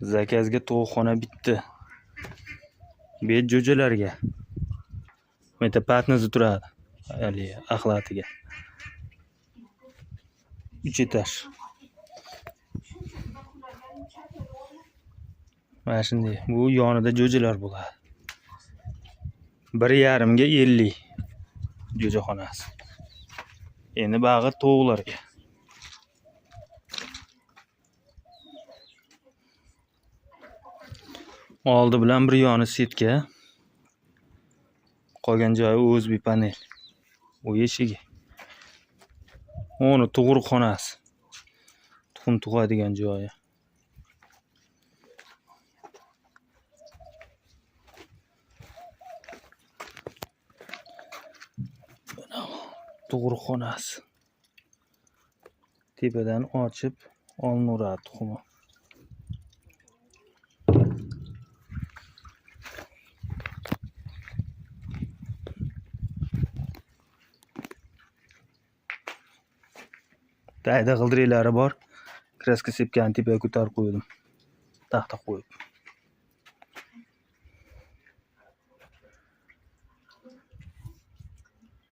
Zakazga tovuqxona bitdi. Bet jo'jalarga. Bu yerda patnizi turadi. Haligi axlatiga. 3 etaj. Mana shunday. Bu yonida jo'jalar bo'ladi. 1,5 ga 50 jo'jaxonasi. Endi bag'i tovuqlarga. Oldi bilan bir yoni setka. Qolgan joyi USB panel. U eshigi. Uni tug'ruqxonasi. Tuxum tug'adigan joyi. Tug'ruqxonasi. Tepadan ochib olinaveradi tuxumi. Tagida g'ildiraklari bor. Kraska sepgan tepaga ko'tarib qo'ydim. Taxta qo'yib.